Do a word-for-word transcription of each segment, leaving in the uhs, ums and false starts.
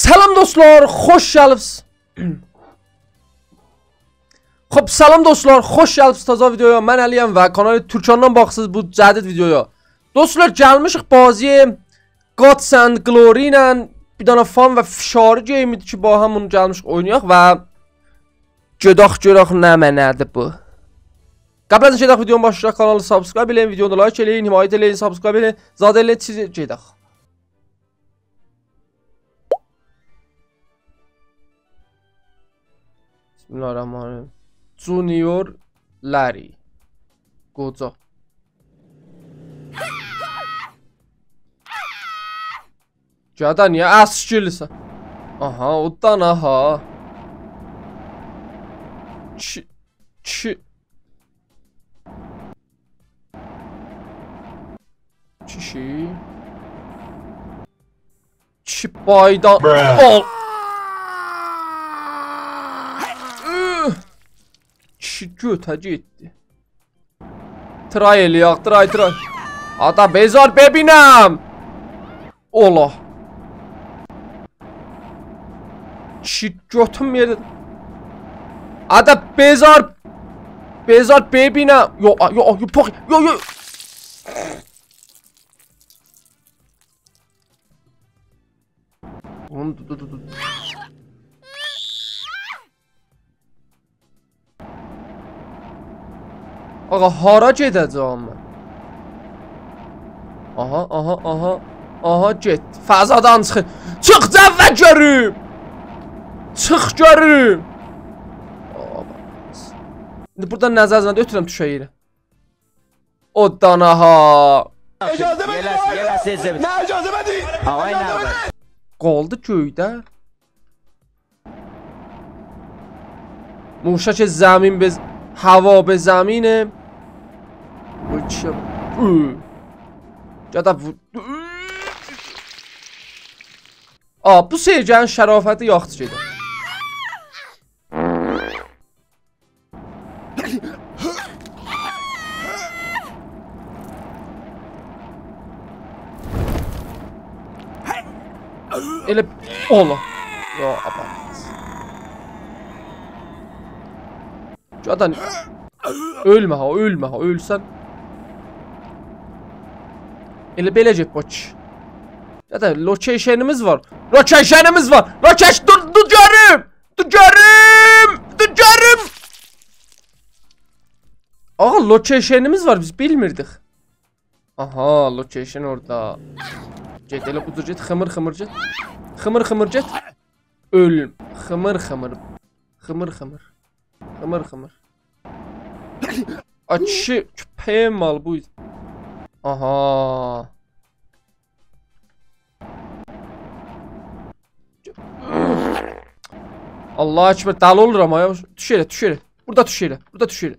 سلام دوستلار، خوش گلیبسیز. خب، سلام دوستلار، خوش گلیبسیز تازا ویدیویا. من علی‌یم و کانال تورکاندان باخیسیز بو جدید ویدیویا. دوستلار، گلمیشیک بازی Guts and Glory ایله، بیر دنه فان و فشاری گیم ایدی کی، با همون گلمیشیک اوینایاق و گؤداخ گؤرک نمنه‌دیر بو. قبل از اینکه گئدک ویدیونو باشلایاق، کانالی سابسکرایب ائله‌یین، ویدیونو لایک ائله‌یین، حمایت ائله‌یین، سابسکرایب ائله‌یین، زاد ائله‌یین، چیز گئدک. بسم الله الرحمن الرحیم. جونیور لری. قوجا. گده، نییه اسکیلسن؟ آها، او دانا ها. چی، چی، کیشی. چی بایدان. Bruh. اول. اوه. کیشی گؤته گئتدی. ترای ائله‌یک، ترای، ترای. آدا، بذار ببینم. اولا. کیشی گؤتوم یئرده. آدا، بذار. بذار ببینم. یو، یو، یو، پوخ، یو، یو. اونو دو، دو، دو، دو. آقا، هارا گئده‌جم من؟ آها، آها، آها. آها، گئت. فضادان چیخ. چیخ جوّه گؤروم. چیخ گؤروم. آقا، ایندی بورادان نظرینه گؤتورم، دوشک یئره. او دانا ها. اجازه بدید، یئله، آقای یئله، سیز ده. نه اجازه بدید؟ آقای اجازه نه‌بر بدید. قالدی گؤیده. موشک زمین به ز-، هوا به زمینه. بو ایکی شئی. او. گده وور. آ، بو سئیرجی‌نین شرافتی یاخشی شئیدیر. ائله اولا. یا، آبا. گده، اؤلمه ها، اؤلمه ها، اؤلسن. ائله بئله گئت، باخ. گده، لوکیشنیمیز وار. لوکیشنیمیز وار. لوکیش-، دور، دور گؤروم. دور گؤروم! دور گؤروم! آقا، لوکیشنیمیز وار، بیز بیلمیردیک. آها، لوکیشن اورادا. گئت، ائله بو جور گئت، خیمیر خیمیر گئت. خیمیر خیمیر گئت. اؤل. خیمیر خیمیر. خیمیر خیمیر. خیمیر خیمیر. آ کیشی، کؤپه‌یین مالی بو. آها. الله اکبر، دلی اولورام ها، یاواش. دوش یئره، دوش یئره. بورادا دوش یئره، بورادا دوش یئره.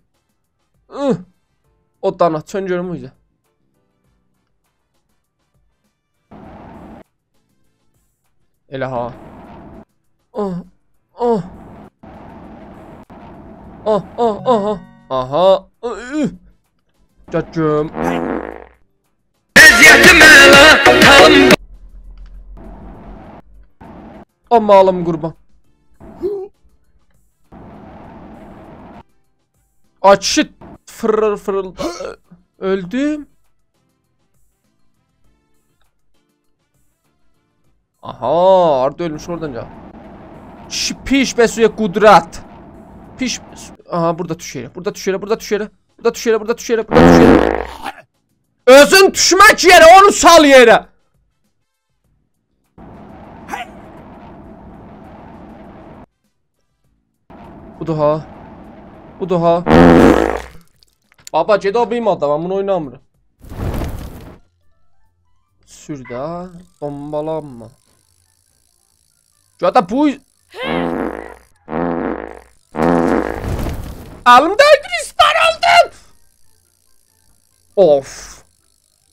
اوه. او دانا، چؤن گؤروم او ایزه. ائله ها. اوه، اوه. اوه، اوه، اوه، اوه. آها. اوه، اوه. گل گؤروم. وضعیتیم اعلا، حالیم. آ مالیم قوربان. آ کیشی، فیرریر، فیرریر. اؤلدوم. آها، هاردا اؤلموش، اورادان گل. کیشی، پیش به سوی قدرت. پیش، آها، بورادا دوش یئره، بورادا دوش یئره، بورادا دوش یئره. بورادا دوش یئره، بورادا دوش یئره، بورادا دوش یئره. اؤزون دوشمک یئره، اونو سال یئره. بودور ها. بودور ها. بابا، گئت او بیریم آداما، من بونو اوینامیرام. سور ده، بومبالانما. گده بو. الیم دیدی، ریسپان اولدوم. اوف.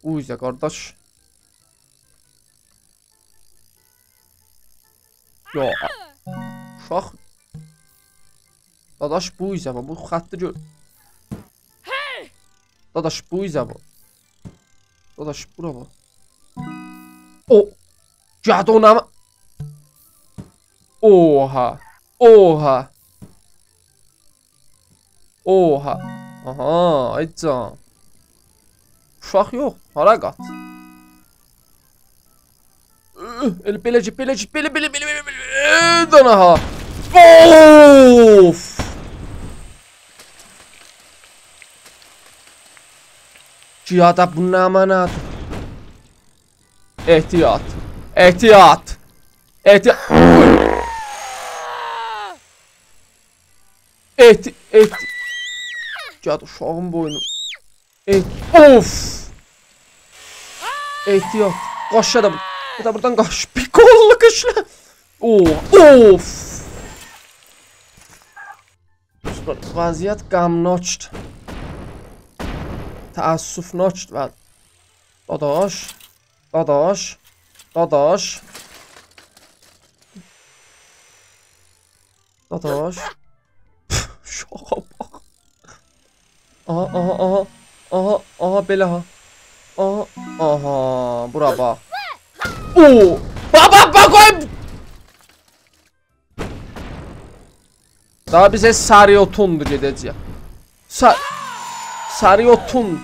بو ایزه، قارداش. یا، اوشاق. داداش، بو ایزه باخ، بو خطی گؤر. داداش، بو ایزه باخ. داداش، بورا باخ. او، گده او نمه؟ اوها. اوها. اوها. آها، آی جان. اوشاق یوخ، هارا قات؟ ائله بئله کی، بئله کی، بئله، بئله، بئله، بئله، بئله، دانا ها. اوف! گیادا بو نمنه‌دیر؟ احتیاط. احتیاط. احتیاط. احتی-، احتی-، گیاد اوشاغین بوینو. احت-، اوف! احتیاط. قاچ گده بو-، گده بوردان قاچ. بیر قوللو قیچلا. او، اوف! دوستلار، وضعیت غمناکدیر. تأسفناکدیر. داداش. داداش. داداش. داداش. اوشاغا باخ. آها، آها، آها. آها، آها، بئله ها. آها، آها، بورا باخ. او! باخ، باخ، باخ، قوی! دا بیزه سریع اوتوندو گئده‌جک. سا-، سریع اوتون.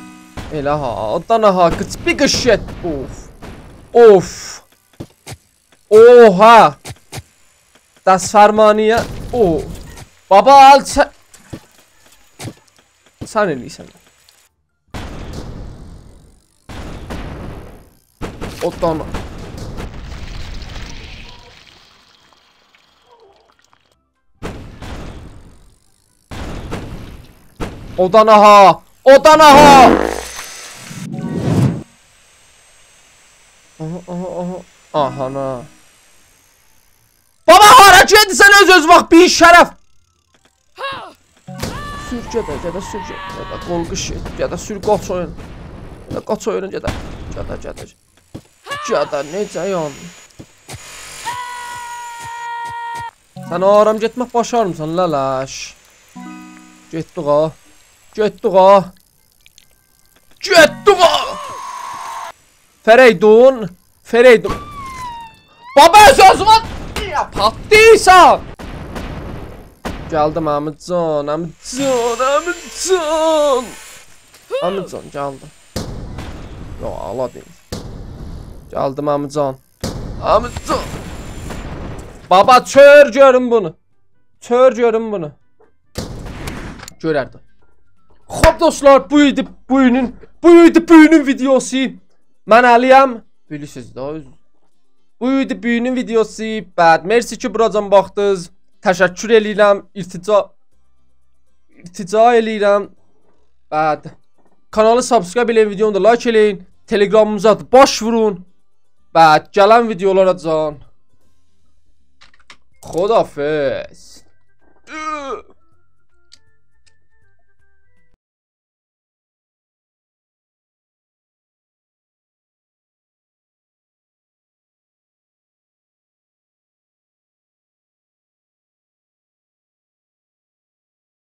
ائله ها، دانا ها، قیچ، بیر قیچ گئت. اوف. اوف. اوها. دست‌فرمانی‌یه. او. بابا، آل سن. سن ائله‌ییرسن. او دانا. او دانا ها! او دانا ها! آها، آها، آها. آها، نه؟ بابا، هارا گئدیرسن اؤز اؤزونه باخ، بی‌شرف! سور گده، گده سور گده. گده قول قیچ، گده سور قاچ اویون. گده قاچ اویون، گده. گده، گده. گده، نئجه یان؟ سن آرام گئتمک باشارمیسان، لالش؟ گئتدیک ها. گئتدیک ها. گئتدیک ها. فریدون، فریدون. بابا، اؤز اؤزونه نییه پاتلاییرسان؟ گلدیم، عمی جان، عمی جان، عمی جان. عمی جان، گلدیم. یوخ، آلا دئییم. گلدیم، عمی جان. عمی جان. بابا، چؤر گؤروم بونو. چؤر گؤروم بونو. گؤرردی. خوب، دوستلار، بو ایدی بوگونون، بو ایدی بوگونون ویدئوسو. من علی‌یم. بیلیرسینیز ده، اؤز-، بو ایدی بوگونون ویدئوسو. بعد، مرسی کی، بوراجان باخدینیز. تشکر ائله‌ییرم. التجا، التجا ائله‌ییرم. بعد، کانالی سابسکرایب ائله‌یین، ویدئونو دا لایک ائله‌یین. تلگرامیمیزا دا باش وورون. بعد، گلن ویدئولاراجان. خداحافظ.